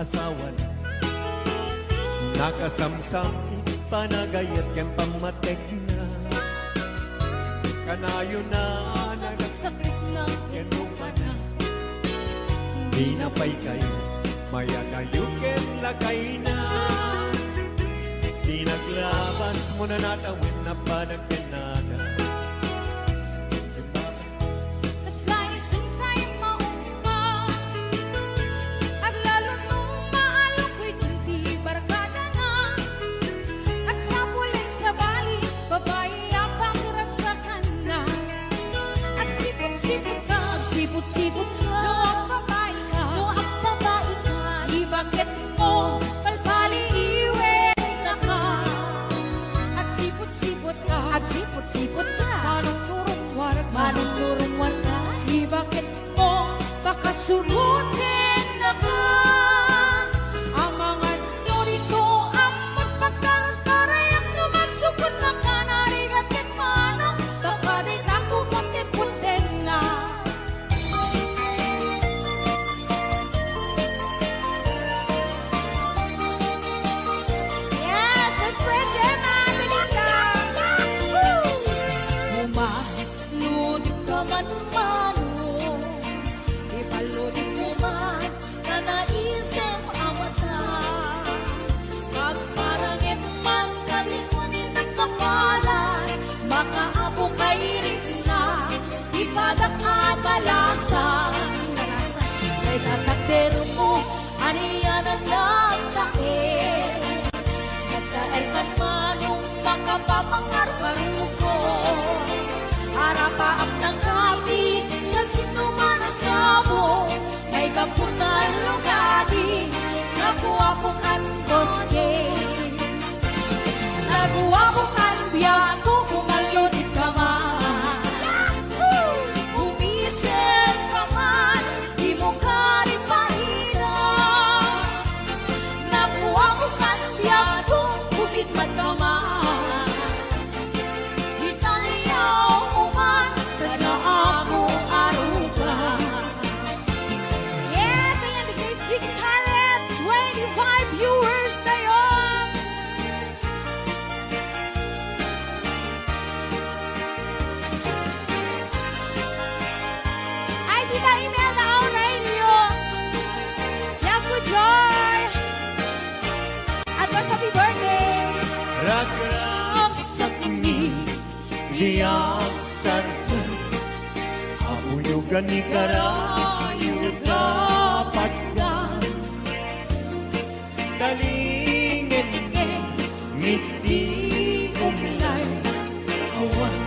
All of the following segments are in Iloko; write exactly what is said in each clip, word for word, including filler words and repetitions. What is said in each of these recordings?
asawana. Nakasamsam iti panagayat ken pammategna. Kanayona nagagsakitna ken rupana. Dina pay kayo mayadayo ken lakayna. Di naglabas mo na natawen na panagkenada. Kasla ni Sintay maungma, aglalo no maalok iti barkadana. Agsapulen sabali, babai a pagragsakanna. Agsiput-siput ka, agsiput-siput ka. No agbabai ka, no agbabai ka, ibaket mo, palpali iwen naka. Agsiput-siput ka, agsiput-siput ka. Manungturong warka, manungturong warka. Ibaket mo, pakasuroten naka. Amangan no dito, ammot pagkarkarayam no masukod naka narigat ket manong, baka dayta kukonteputtenna. Yes, let's spread them out, Linda. Woo! Uma, lodip ka man, mano. Ipalodip mo man, nanaisem a mata. Pagparangem man, kalinguan iti kapalan, makaapo kay rikna, di padak a balasan. Kay tatakder mo, anianan nagtaer. Nagtaer kan manong makapapangarkaruko. Arapaap nagkati, siasino man a sabo. Ay gapu ta lugadi, naguapo kan bosque. Naguapo kan biato, umalyo ti kama. Umiser ka man, di mo kari parida. Naguapo kan biato, upit man kama. Italiao man, kada ako aruga. Yes, ayan, the six hundred twenty-five viewers tayo. Ay, Tita Imelda Aurelio. Love you, Joy. Advance happy birthday. Ragragsak mi, di agsarto. Apuyo gani karayo kapatgan. Talingen, ngiti umlay, awan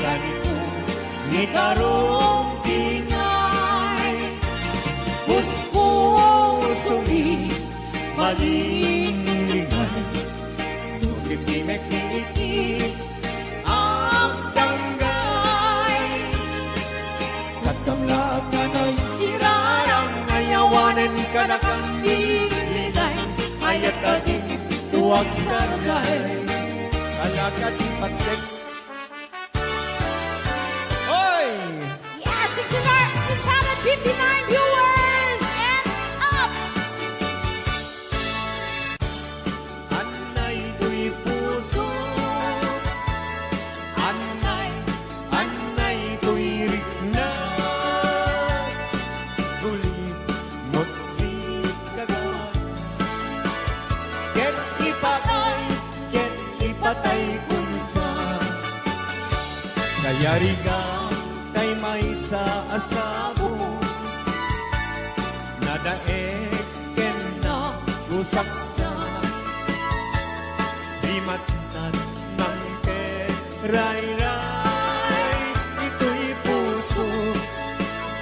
kanto, ngitarong tinay. Puspusomi, malinglingay, no kimkimek iti agdanggay. Kastam laeng nga naisirarang, ayawanen kadakami di linay, ayat a di tuag sargay. Alakad patek. Oy! Yes, six hundred fifty-nine viewers and up! Annay toy puso, annay, annay toy rikna. Gulimot sikaga, ket ipatay, ket ipatay kunsa. Kayarigan tay maysa a sabo, nadaek ken nagusaksa. Di matnat nang ket rayray, itoy puso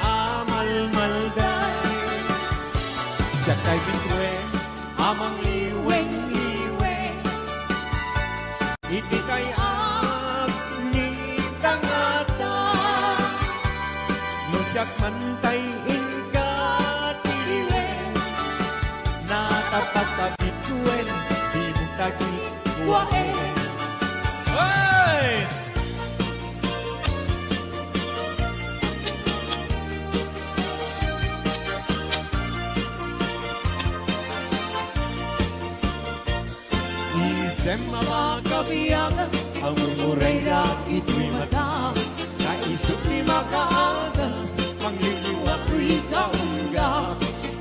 a malmalday. Siak tay bituen a mangliweng-liweng iti kay-at ni tangata. No siak man tay inka ti liwen, natapat a bituen, di mo tagikuaen. Hey! Makabiag, ang murmurayda ito'y mata. Naisip ti makaagas, mangliwliwa to'y kaungga.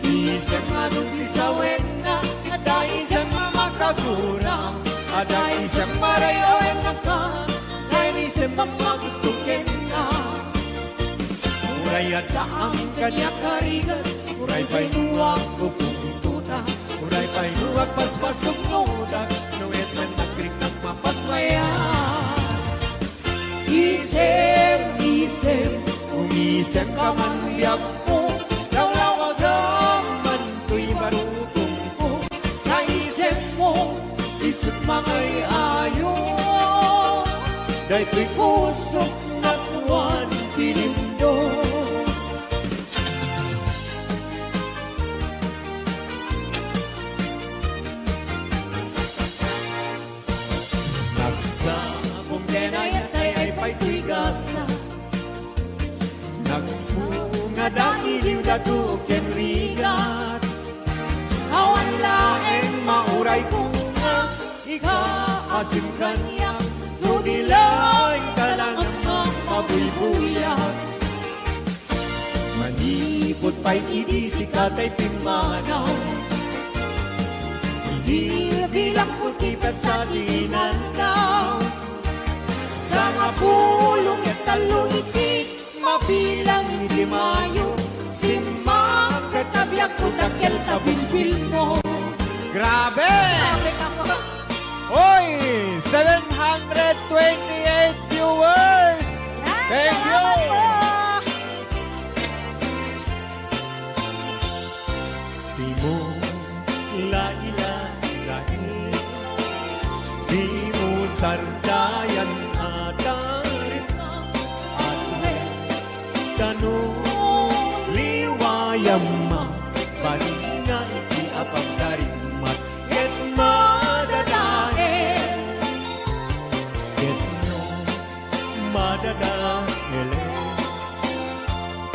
Isem nga nung ti sawenna, adda isem nga makagura, adda isem nga ray-awen naka, adda isem nga magusto kenna. Uray adda amin kaniak a rigat, uray pay no agpupungtotak, uray pay no agpaspasungotak, no esmen nagrigat mapagmayat. Isem, isem, umisem ka man biagko, lawlawagam man to'y barukongko. Naisem mo, isut mangay-ayo, daytoy pusok natuan ti lindo. Nagsagum ken ay, tay ay pay to'y gasa. Nagsungad a iliw, dato ken rigat. Awan laeng mauray kung nga ikaasim kaniak, no di laeng ka lang a mabuybuyat. Manipud pay idi sika tay pimmanaw, bilbilangko ti petsa ti inannaw. Sangapulo ket tallo iti mabilang iti Mayo, simmakket a biagko, dakkel ta bilbilmo. Grabe! Grabe ka po. Oy, seven hundred twenty-eight viewers. Yes, thank you. Salamat po. Simula ila lain, di mo sardayan a taripna, at we kano liwayam ma, bali nga iti apagdarimat ket madadael. Ket no madadaelen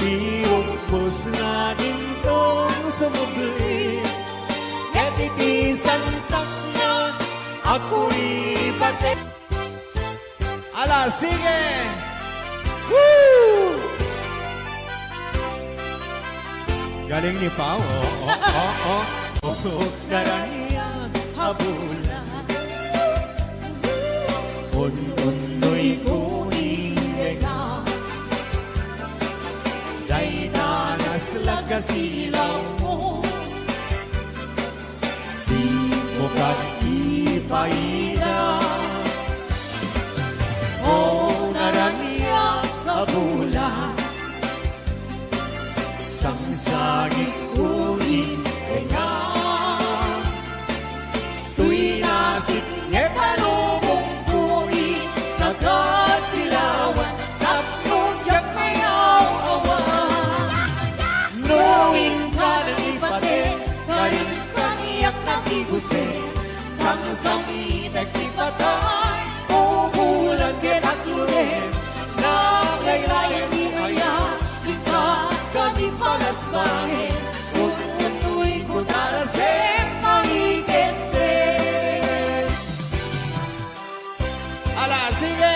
ti rukbos nga dintong sumubli, ket iti sangsakna a kuribatek. Ala, sige! Woo! Galing ni Pao, oh, oh, oh, oh. Naraniag a bulan. Un-unnoy ko inega. Dayta naslag a silaw mo. Di mo kad ipaida. O naraniag a bulan, sangsagik ko iti tenga. Toy nasip nga palubong ko iti kasilawan, tapno diak mayaw-awan. No inka naipatek, karin kaniak nagiguse, sangsangitek ti patay, pupulan ket akluden, nagayrayan ti ayat, inka kadi palasbaen, ututuyko ta rasen maikette. Ala, sige!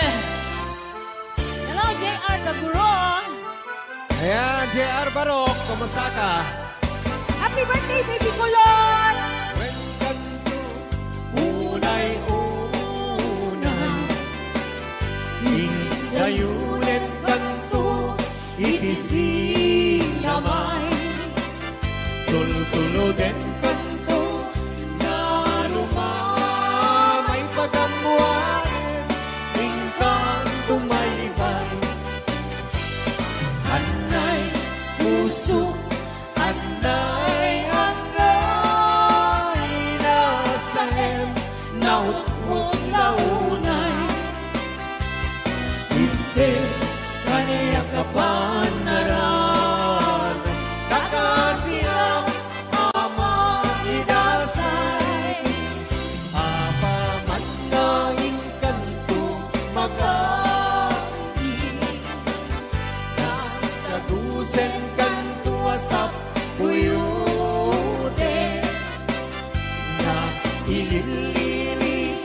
Hello, J R Taguron! Ayan, J R Barok, kumusta ka? Happy birthday, Baby Kulot! Wen kanto, unay, unay. Indayonet kanto, iti sinamay. Tultuloden kanto, narumamay pagammuaren, inkanto maybay. Annay puso, annay, annay, nasaem, nautmot, naunay. Imbes kaniak a panaran, kakasiak a maidasay. Apaman nga inkanto maganggi, nagkadusen kanto a sapuyutek. Naililili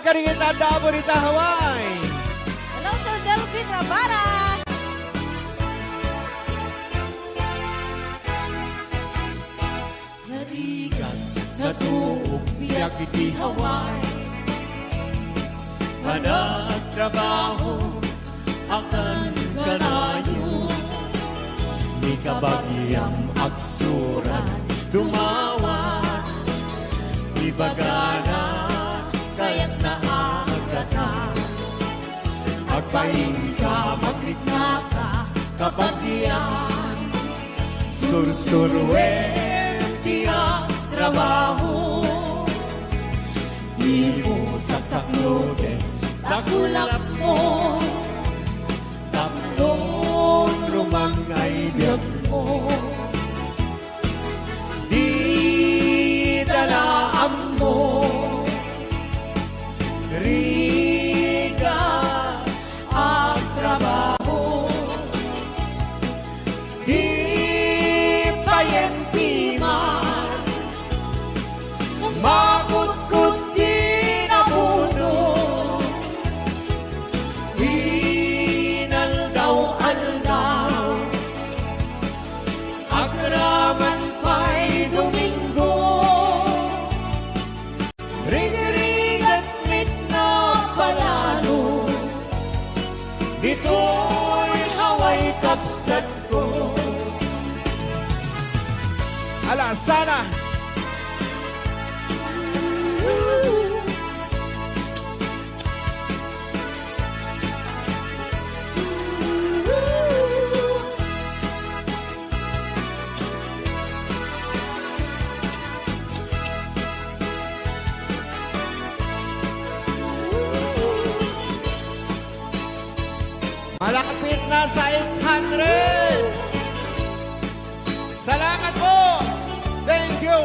Karingan na dabo rita Hawaii. Hello, Sir Delvin Rabara. Narigat, natuok biag iti Hawaii. Panagtrabaho, akan kanayon, ni kabagiam agsuran, dumawat, ibagana, kayatna agatan. Agbainka, magriknaka, kabagian, sursuruem ti agtrabaho. Dimo saksakloten, dakulapmo. Tapno rumang ay biagmo. Dida la ammo. Rigat, agtrabaho. Di payenpiman, makutkot ti napuno. Inaldaw-aldaw, agraman pay Domingo. Rigrigat met napalalo, ditoy Hawaii kabsatko. Ala, sana. Malapit na sa eight hundred. Salamat po. Thank you.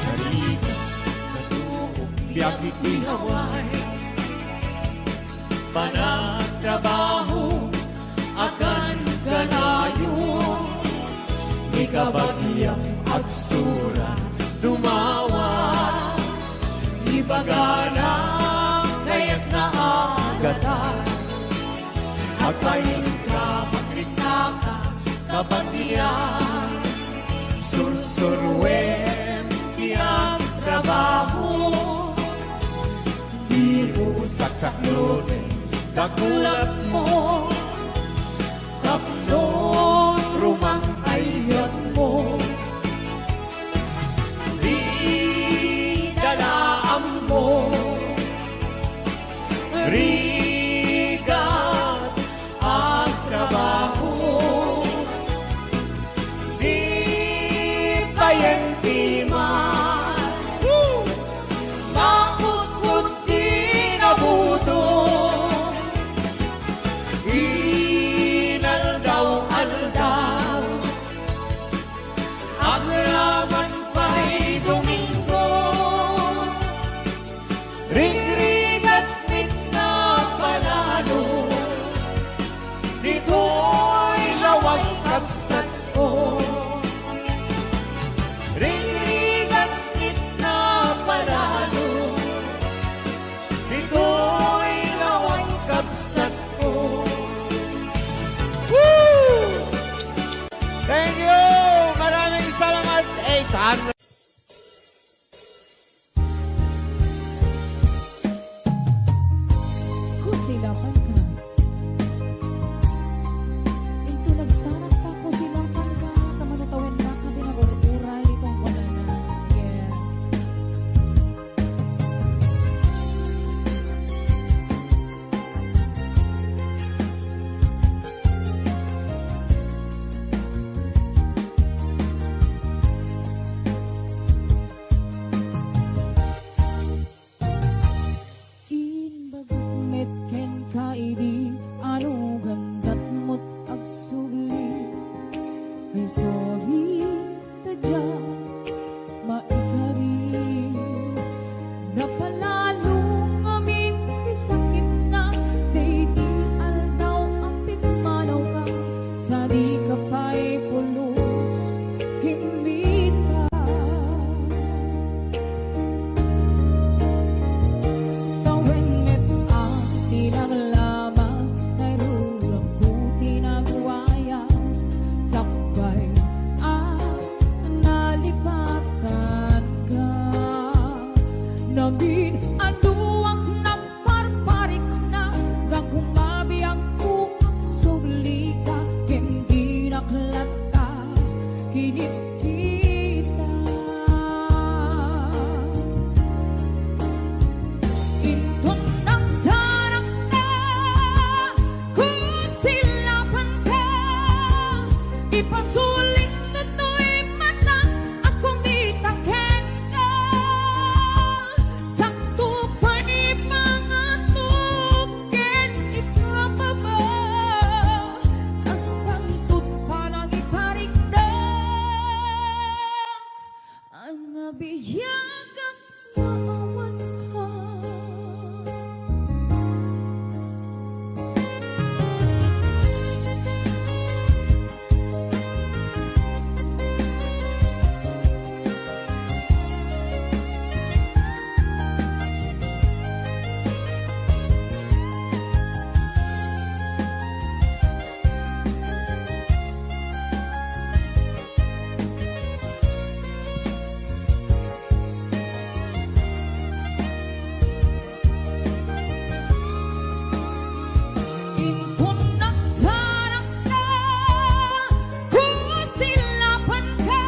Narigat, natuok biag iti Hawaii. Panagtrabaho, akan kanayon. Ni kabagiam agsura, dumawa. Ibagana, kayatna agatan. Agbainka, magriknaka, kabagian, sursuruem ti agtrabaho. Dimo saksakloten, dakulapmo, tapno rumang ay biagmo. Dida la ammo. Rigat, agtrabaho. Di payenpiman, makutkot ti napuno. Inaldaw-aldaw, agraman pay Domingo. Rigrigat met napalalo, ditoy Hawaii kabsatko. Rigrigat met napalalo, ditoy Hawaii kabsatko. Woo! Thank you! Maraming salamat, eight hundred. Kusilapan ka. Into nagsarak ta, kusilapan ka, ta manatawen na ka, binaburburay, kung wala na. Yes. Biag nga awan ka. Inton nagsarakka, kusilapanka,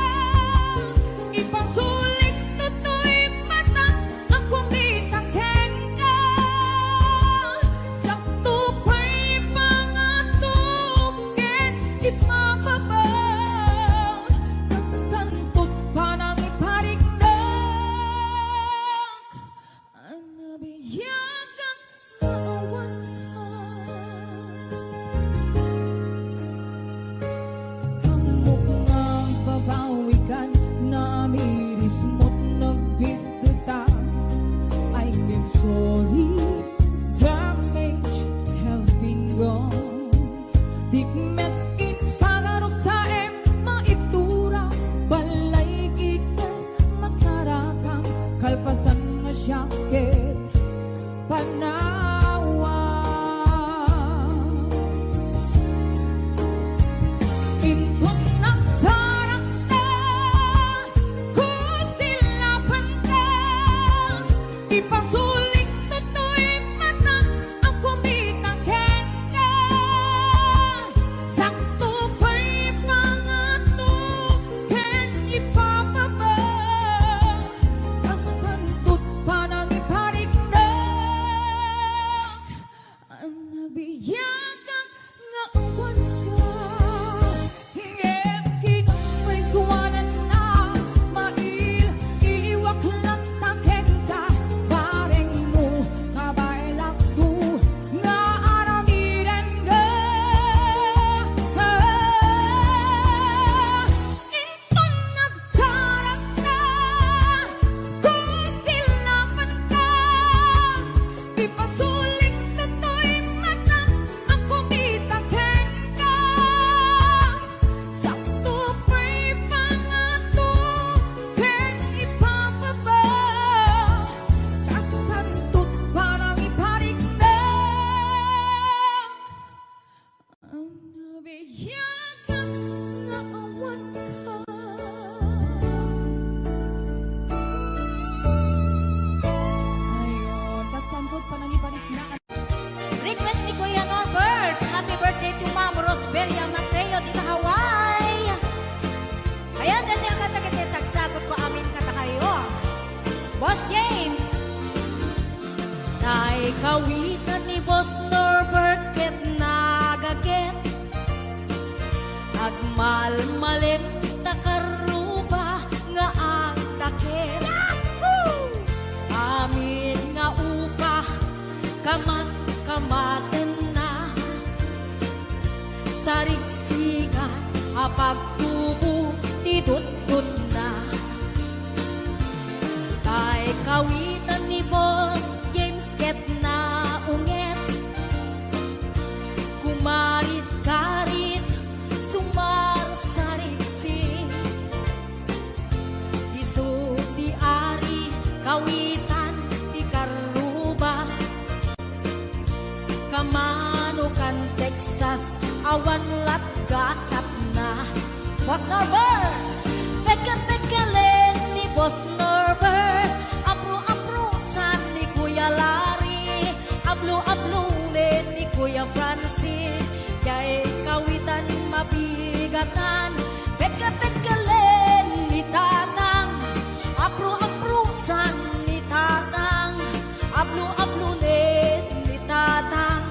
ipasulik toy mata nga kumita kenka. Sakto pay pangato ken ipababa, kastan to't panangipariknak. Anabiagan nga awan ka. Ammok nga agbabawikan, namirismo't nagbiddutang. I am sorry, damage has been done. Dikmet impagarupsaem maitura, balay ket masarakam, kalpasan nga siak ket panawa. Inton nagsarakka, kusilapanka, ipasulik toy mata nga kumita kenka. Sakto pay pangato ken ipababa, kastan to't panangipariknak. Anabiagan nga awan ka. Ngem kinapaysuananna, mail-iliwak latta kenka, barengmo, kabaelakto nga aramidenka. Inton nagsarakka, kusilapanka, ipasulik toy mata nga kumita kenka. Sakto pay pangato ken ipababa, kastan to't panangipariknak. Anabiagan nga awan ka. Ayon, kastan to't panangipariknak. Request ni Kuya Norbert. Happy birthday to Ma'am Rosberia Mateo dita Hawaii. Ayan, dati ang kanta ket sagsagutko amin kadakayo. Boss James. Tay kawitan ni Boss Norbert ket nagaget. Agmalmalem ta karruba nga agtaket. Amin nga upa, kamat-kamatenna. Sarigsigan a pagtubo ti dutdutna. Tay kawitan ni Boss James ket naunget. Kumarit-karit, sumarsarigsik. Isu ti ari, kawitan ti karruba. Kamano kan Texas, awan lat gasatna. Boss Norbert! Peke-pekelen ni Boss Norbert. Apro-aprosan ni Kuya Larry. Ablo-ablonen ni Kuya Francis. Diay kawitan mabigatan. Peke-pekelen ni Tatang. Apro-aprosan ni Tatang. Ablo-ablonen ni Tatang.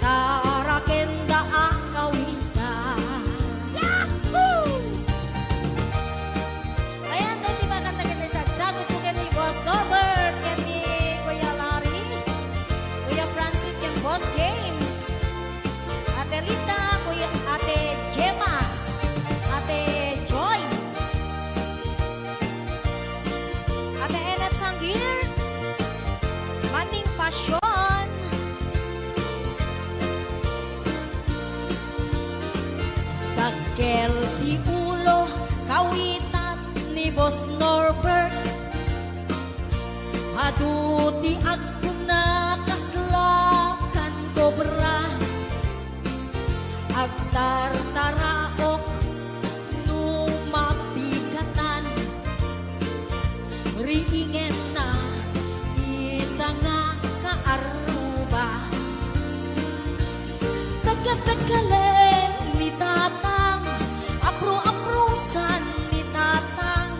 Tarakenda a kawitan. Yahoo! Ayan, dati ba kanta kita sa Here, Maning Passion. Dakkel ti ulo, kawitan ni Boss Norbert. Adu ti agkuna kasla kan kobra. Agtartaraok no mapikatan. Riingenna isa nga kaarruba. Pekkel-pekkelen ni Tatang, apro-aprosan ni Tatang,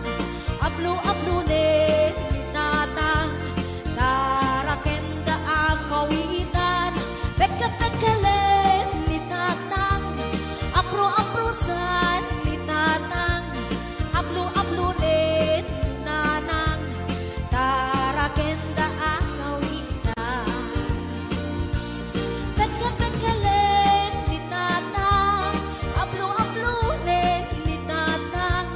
ablo-ablonen ni Tatang, tarakenda a kawitan. Pekkel-pekkelen ni Tatang, apro-aprosan ni Tatang, ablo-ablonen ni Nanang, tarakenda a kawitan. Pekkel-pekkelen ni Tatang, ablo-ablonen ni Tatang,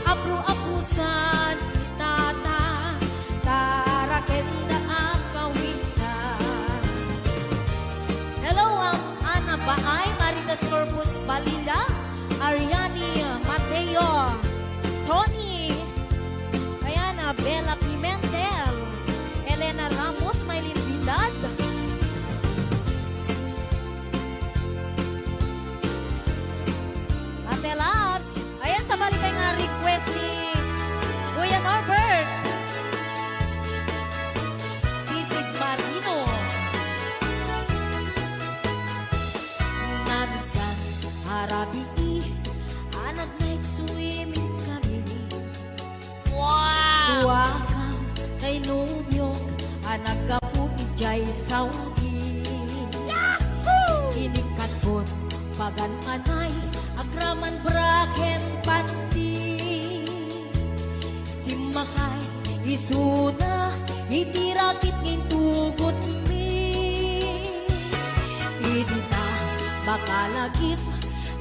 apro-aprosan ni Tatang, tarakenda a kawitan. Hello, um, Ana Baay, Marites Corpus Balila, Ariani Mateo, Tony, ayan, ah, Bella Pimentel, Elena Ramos, Maylin Vidal, Ate Labs. Ayan, sabali pay nga request ni Kuya Norbert. Sisid Marino. Naminsan, arabii, a nag-night swimming kami. Wow! Duakam kay nobiok a naggapu idiay Saudi. Yahoo! Inikatbot pagan anay agraman bra ken panty. Simmakay isuna iti rakit nga intugotmi. Idi ta makalagip,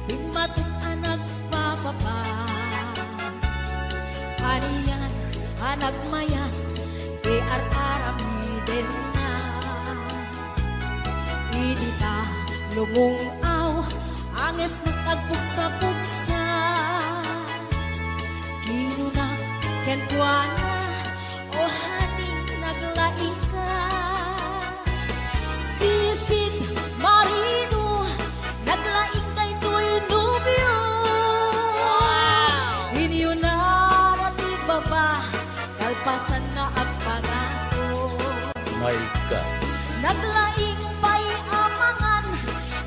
bimmatok a nagpapapa. Anian a nagmayat ti ar-aramidenna. Idi ta lumung-aw, angesna agbugsa-bugsa. Kinuna kenkuana, "O honey, naglaingka." Sisid Marino, naglaing daytoy nobio. Wow! Inyunana ti baba, kalpasanna agpagato. My God. Naglaing pay a mangan,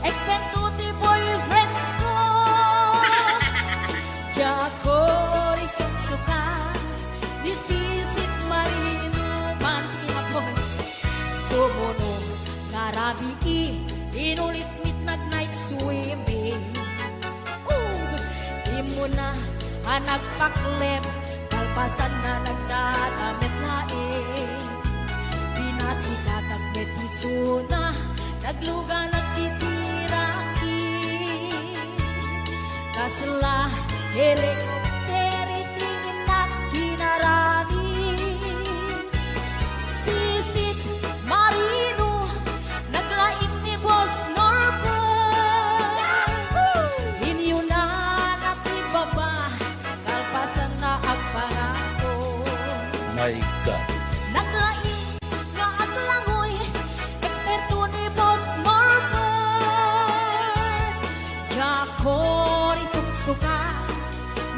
eksperto ti boyfriend ko. Diak risuksuka, ni Sisid Marino man ti apon. Sumuno nga rabii, inulit met nag-night swimming. Immuna a nagpaklep, kalpasanna nagdadamet laeng. Pinasikatak met isuna, nagluganak iti rakit. Kasla helikopter iti innak kinarami. Sisid Marino, naglaing ni Boss Norbert. Inyunana ti baba, kalpasanna agpagato. My God. Naglaing nga aglangoy, eksperto ni Boss Norbert. Diak risuksuka,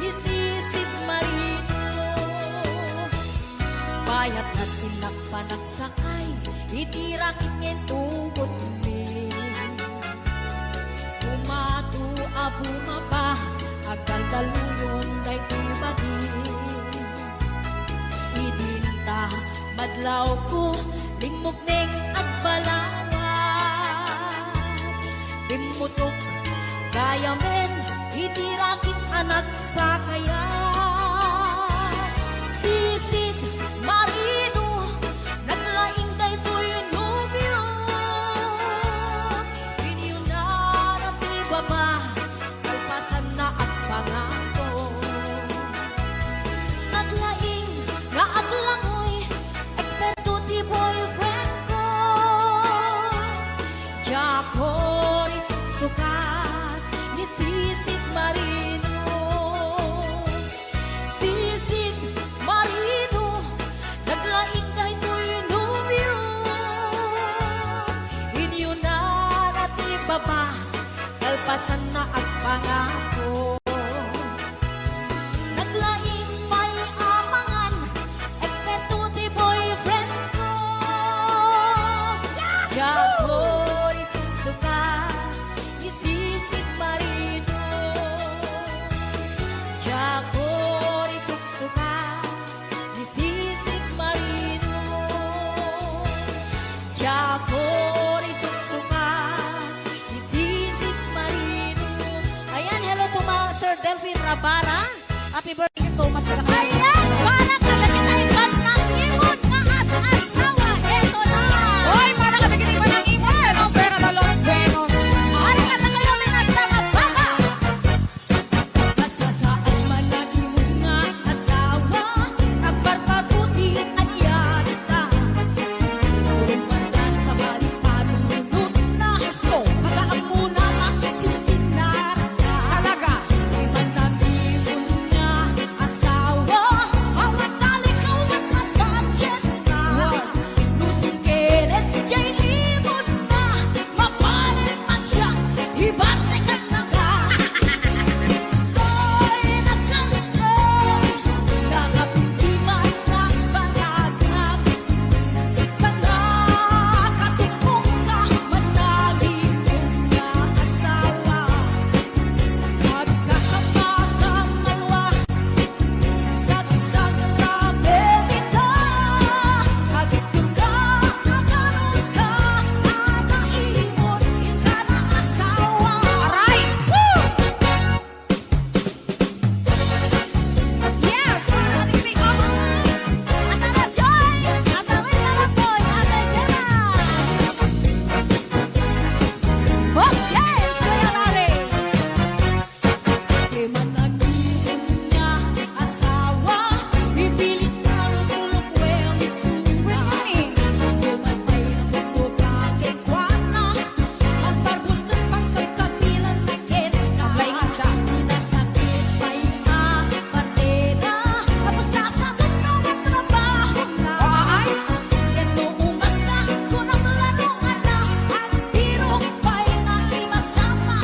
ni Sisid Marino. Bayat na ti innak panagsakay iti rakit nga intugotmi. Bumato a bumaba, agdaldaluyon daytoy bagi. Idin ta madlawko, limmukneng agbalawat. Bimmutok gayamen iti rakit a nagsakayan. Sisid Marino, naglaing daytoy nobio. Inyunana ti baba, kalpasanna agpangato. Naglaing nga aglangoy, Para, happy birthday, thank you so much. Ayan, para kadagiti bannang imon nga as-asawa, eto na. Oy, para kadagiti bannang imon, Opera de los Buenos. Para kadagiti bannang asawa, baba. Basta saan man nga imon nga asawa, agparparbuti ania dita. Rumanda sa balik panunot na. Diyos ko, mag-aamuna, makisinsinara ka. Talaga. Di man na imon nga asawa, awan talikaw, awan budget na. Wow. No singkeren, jay imon na. Mapanen man siya, ibantekan na ka. Ay, nakaskay, nakapintiman, nagbanagam. Nakatumbong ka, managin nga asawa. Agkakapakamalwa. Sagsag rabe kita, agitulga, agaruska, anaimon, inkana asawa. Aray! Woo! Yes, para diri, oh. Atara Joy, Atara Lalakoy, Ate Gemma. Boss James, Kuya Larry. Di man ang imon nga asawa, ipilit ang tulog wen isuda. Wait, honey. Di man pay ang buka kenkuana, agparbuntot pagkagkabilan na kenka. Aglainganda. Inasakit pay a partera, tapos nasagot na nga trabaho na. Ay, ay. Ket no umas na, kunam lano, ana, ang tirok pay na imasama.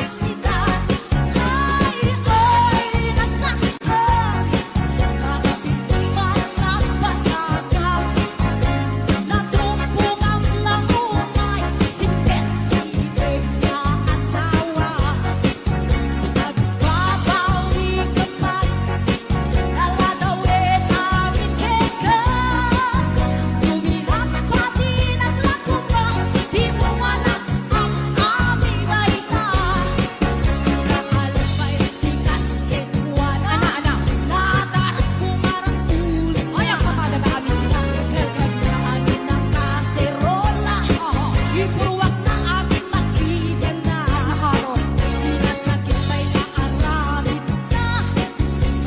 Pinaalpay ti kas kenkuana. Ana, ana. Nadaras kumaran ulo. Ay, ang pamadaga amin sila. Nagkagkagkaamin na kaserola. Aha. Ipurwak na amin makidana. Ay, maharo. Pinasakit pay nga aramid na.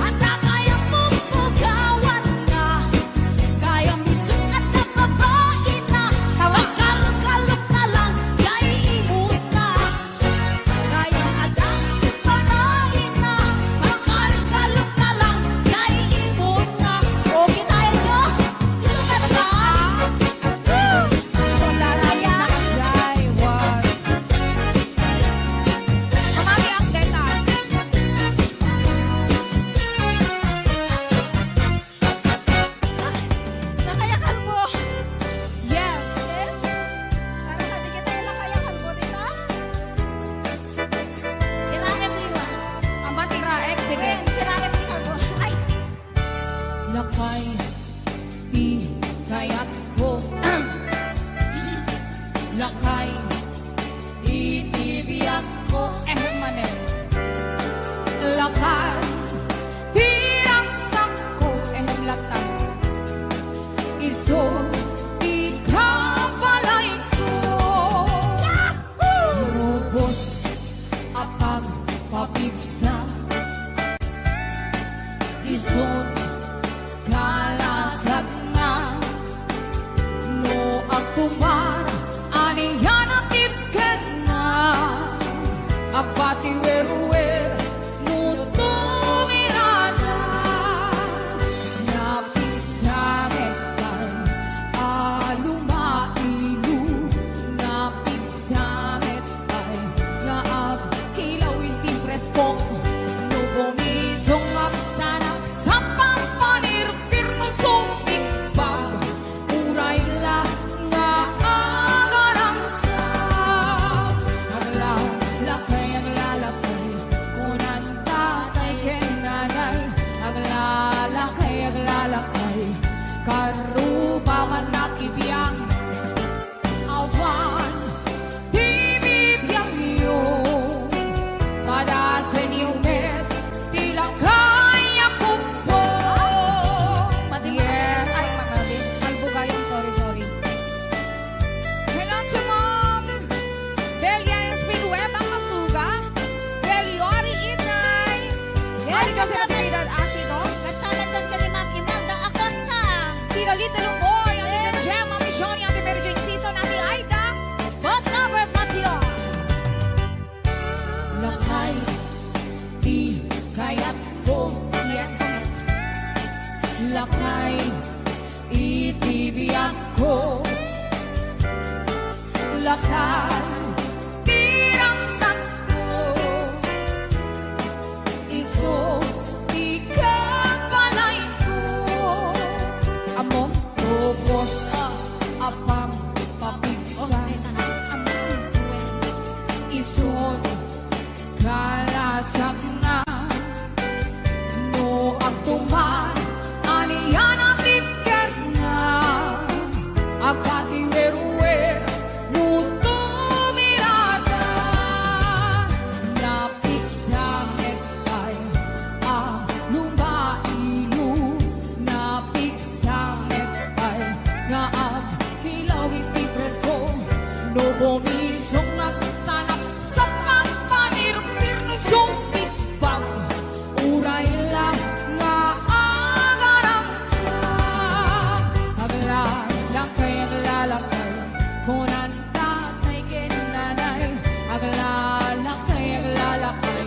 Ata kayang pumpugawan na. Kayang bisog at nababain na. Tawa. Makalkalok na lang, jay imon na. Kaya adda panaginna, makalkalok na lang, jay imon na. Okay tayo, no? Ito ka na ba? Woo! So, darayo na, jay, wow. Pamagi ang deta. Lakay a Kalbo. Yes. Yes. Para sa di kita yung Lakay a Kalbo, di ba? Iraek, di ba? Amat iraek, sige. Wen, iraek ni Kalbo. Ay! Lakay ti kayatko. Lakay iti biagko, ehem manen. Lakay ti ragsakko, ehem latta. Isu ti kabalayko. Rubos a pagpapigsa. Isu Kalasagna, no agtupar, ania a tipketna, agpatiwerwer, no tumirana. Napisangit pay a lumailo, napisangit pay nga agkilaw iti preskok. No bumisong a sana sa pampanirpir no sumigbag, uray la nga agarangsam. Aglalakay, aglalakay, kunan tatay ken nanay. Aglalakay, aglalakay, karuba man nakibiang. Awan ti bibiangyo, padasenyo met ti lakay. lakay iti biagko. Lakay ti ragsakko. Isu ti kabalayko. Ammom, tubos a pangpapigsa. Isu ti kalasagna. No agtuman, ania ti biagna? Agpatiwerwer no tumirada. Napigsa met pay a lumailo, napigsa met pay nga agkilaw iti presko. No bumisong, nagsanapsap a panirpir, no sumigbag, uray la nga agarangsa. Aglalakay, aglalakay, kunan tatay ken nanay. Aglalakay, aglalakay,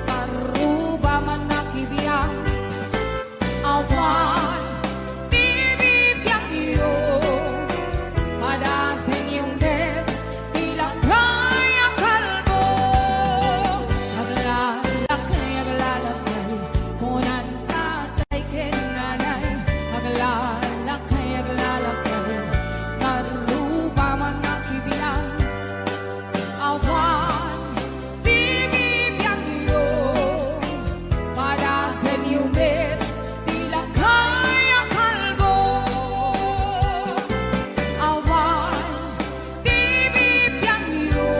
paruba man a kibiang. Awan ti bibiangyo, padasenyo met ti lakay a kalbo. Aglalakay, aglalakay, kunan tatay ken nanay. Aglalakay, aglalakay, paruba man a kibiang. Awan ti bibiangyo, padasenyo met ti lakay a kalbo. Awan ti bibiangyo,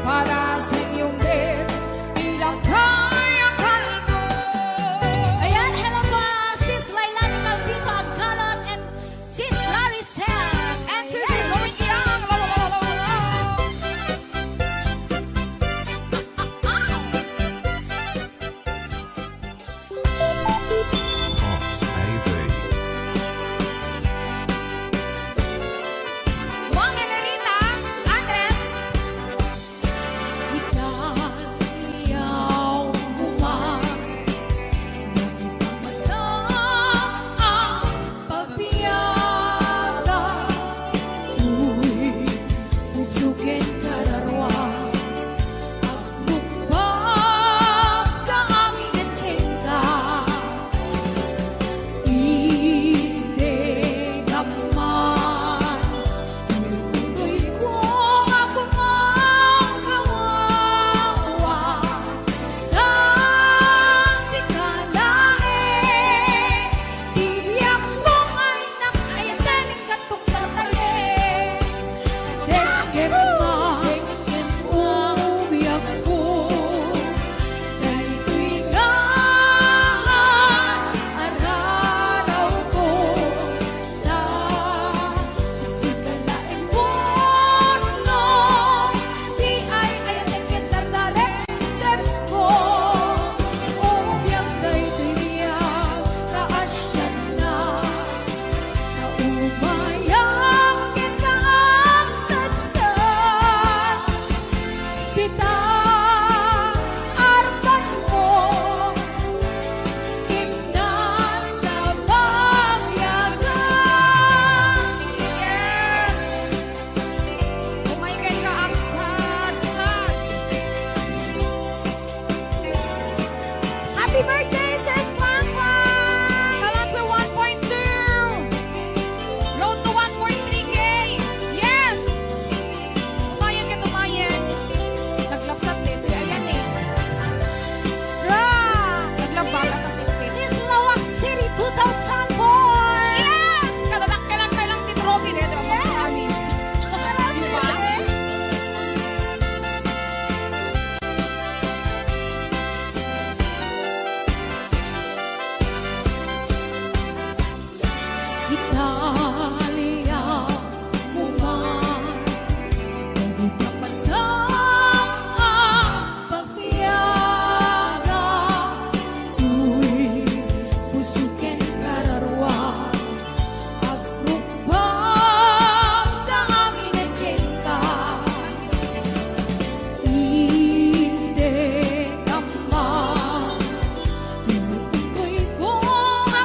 padasenyo met ti lakay a kalbo. Ayan, hello po, Sis Lailani Calvito Aggalot and Sis Clarissa. And Sis Loring Yang. Hello, hello, hello, hello. Pops A V. Juan Enerita Andres. Ikaw, ikaw, Juan. Nakita mata ang pagbiaga. Uy, puso ken kararua. Agrugbagda amin kenka. Indegam man, uyuyko a kumakawawa. Ta sika laeng ti biagko, ay, nak-, ay, Tukar tayo. Dengkem man, o biagko, daytoy nga ararawko. Ta sika laeng pudno, ti ay-ayatek ken dardarek-, Dengkem ko, o biag daytoy biag, kaasianna. Naumayam ken kaabsatsa, dita arpan mo, inna sa pabiagan. Yes! Umay ken kaabsatsa. Happy birthday, Sis Papa! Salamat sa one point two! Road to one point three K! Yes! Umayen ket umayen. Naglabsat dito. Ayan eh. Ra! Naglabas. Miss, Miss Laoag City two thousand four! Yes! Kadadakkelan pa lang ti trophy dito. Yes! Amis. Di ba? Italia, Roma, dagiti pagbiaga, uy, puso ken kararua, agrukbagda amin kenka. Indegam man, tuloy ko a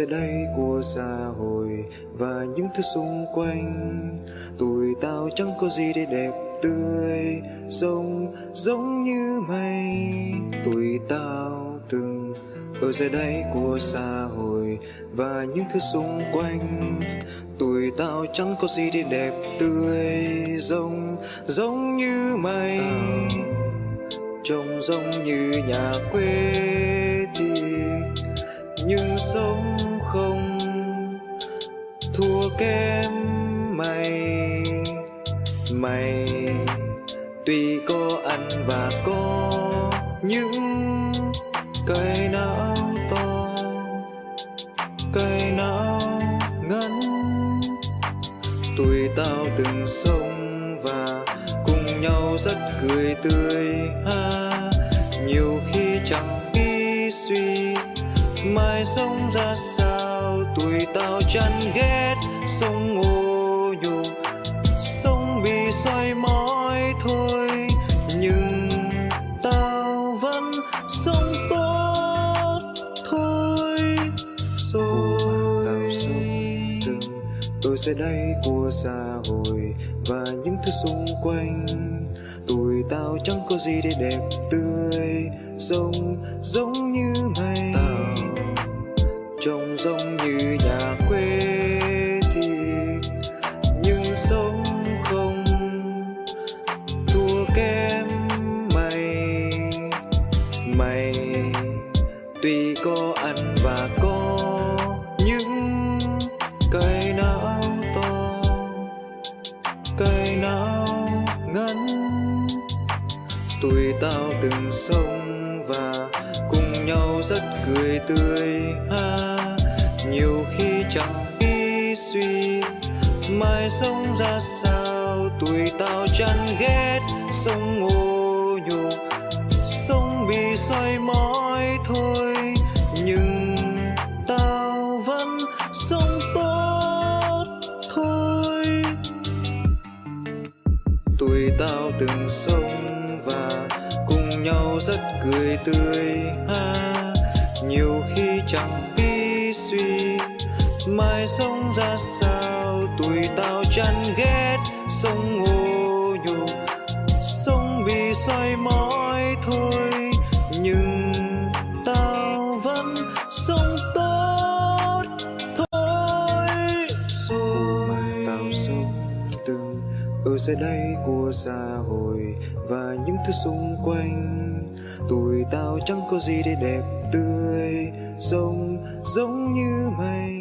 在过社会，万人都送光，对到整个世界的对，giống giống như mày, 对到từng ở giờ đây của xã hội và những thứ xung quanh, tuổi tao chẳng có gì để đẹp tươi, giống giống như mày. Tao trông giống như nhà quê thì nhưng sống không thua kém mày. Mày tuy có ăn và có những cái não to, cái não ngắn, tuổi tao từng sống và cùng nhau rất cười tươi ha. Nhiều khi chẳng biết suy mai sống ra sao, tuổi tao chán ghét sống ô nhục, sống bị soi mói thôi, nhưng tao vẫn sống tốt thôi. Rồi tao sống từng ở giờ đây của xã hội và những thứ xung quanh, tuổi tao chẳng có gì để đẹp tươi, giống giống như mày. Tao trông giống như nhà quê thì nhưng sống không thua kém mày. Mày tuy có ăn và có những cái não to, cái não ngắn, tuổi tao từng sống và cùng nhau rất cười tươi ha. Nhiều khi chẳng biết suy mai sống ra sao, tuổi tao chán ghét sống ô nhục, sống bị soi mói thôi, nhưng tao vẫn sống tốt thôi. Tuổi tao từng sống và cùng nhau rất cười tươi ha. Nhiều khi chẳng biết suy mai sống ra sao, tuổi tao chán ghét sống ô nhục, sống bị soi mói thôi, nhưng tao vẫn sống tốt thôi. Rồi tao sống từng ở giờ đây của xã hội và những thứ xung quanh, tuổi tao chẳng có gì để đẹp tươi, giống giống như mày.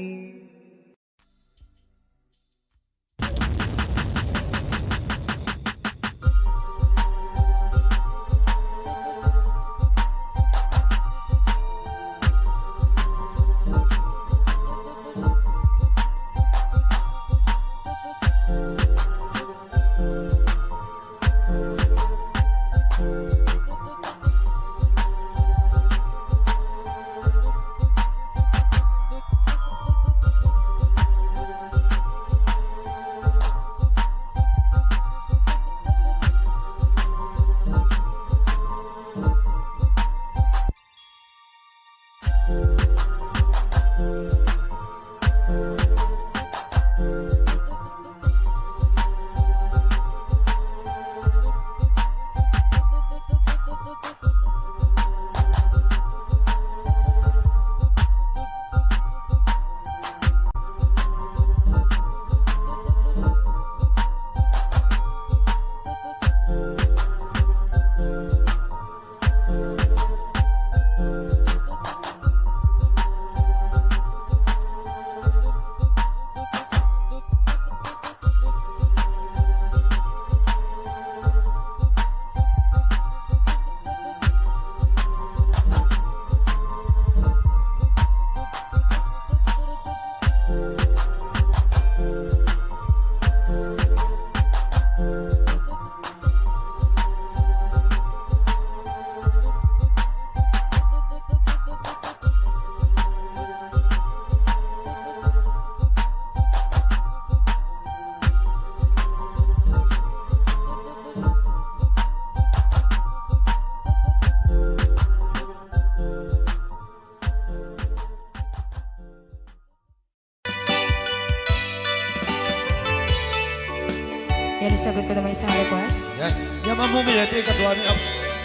Yan, isagot ko naman isang request. Yan. Yan, Ma'am Mumi, ito yung kaduami. Ap-,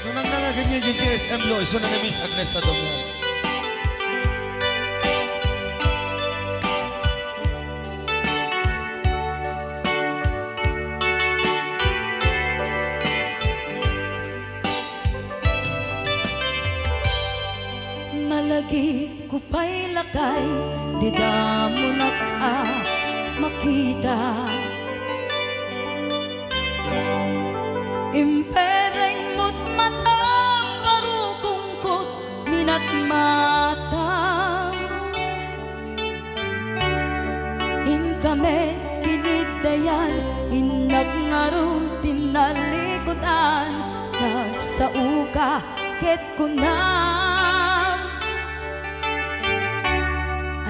nung nang nangagin yun yung G S M Lo, iso na ni Miss Agnes sa Domo. Malagip ko pay lakay, dida mo nak a makita. Impereng mo't mata, parukongkot minatmata. Inkami tiniddayan, innak ngarud ti nalikudan, nagsaoka ket kunam,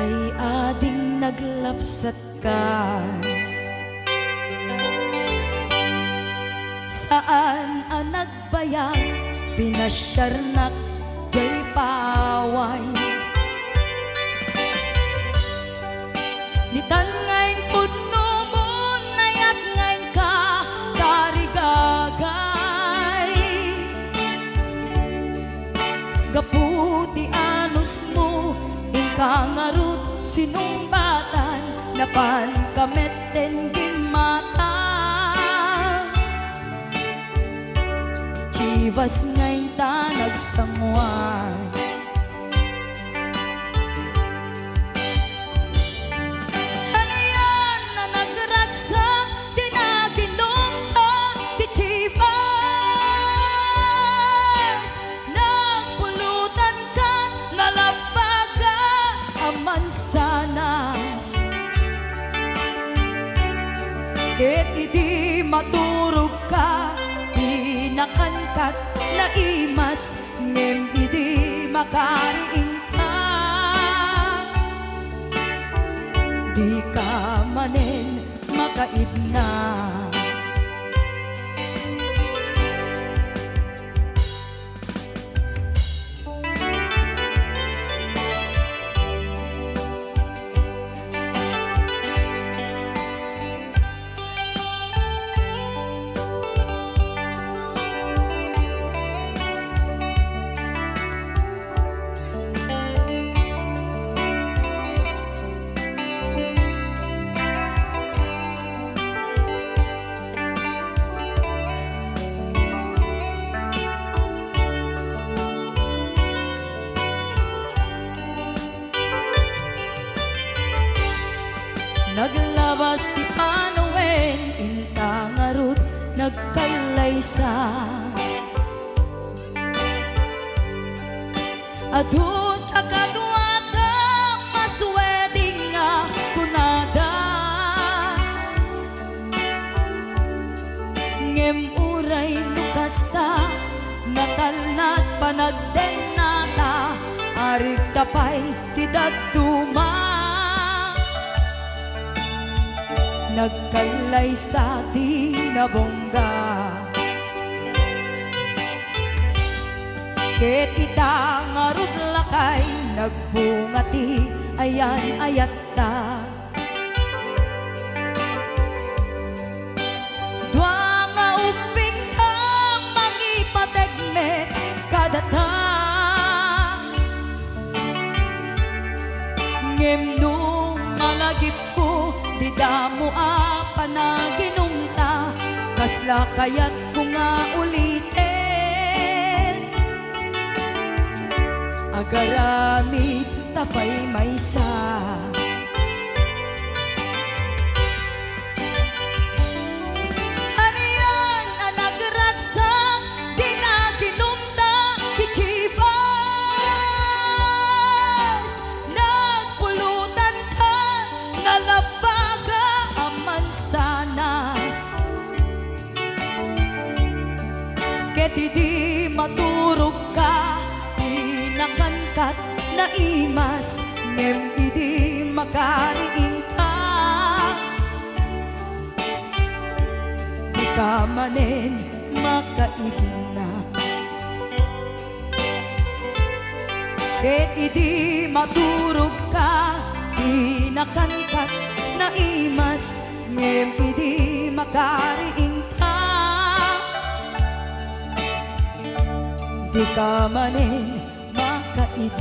ay ading naglapsatka. Saan a nagbayag, pinasiarnak jay paway. Ditan nga impudno mo, nayat nga inka tarigagay. Gapu ti anusmo, inka ngarud sinungbatan, napanka met ten gimmata. Chivas nga inta nagsanguan. Anian a nagragsak ti naginumta ti Chivas? Nagpulutan kat nalabbaga a mansanas. Ket idi maturogka, di nakankat naimas, ngem idi makariingka, dika manen makaidna. Naglabas ti panawen, inta ngarud nagkallaysa. Adu ta kaduada, mas wedding nga kunada. Ngem uray no kasta, natalnat panagdennata, arigta pay ti dadduma. Nagkallaysa ti nabongga. Ket ita ngarud lakay, nagbunga ti ayan-ayatta. Dua nga ubbingka, mangipateg met kadata. Ngem no malagipko, dida mo a panaginumta, kasla kayatko nga uliten. Agaramid ta pay maysa. Anian a nagragsak, di naginumta ti Chivas. Nagpulutan ka, nalabbaga a mansanas. Ket idi maturogka, di nakankat naimas, ngem idi makariingka, dika manen makaidna. Ket idi maturogka, di nakankat naimas, ngem idi makariingka, Dika manen makaid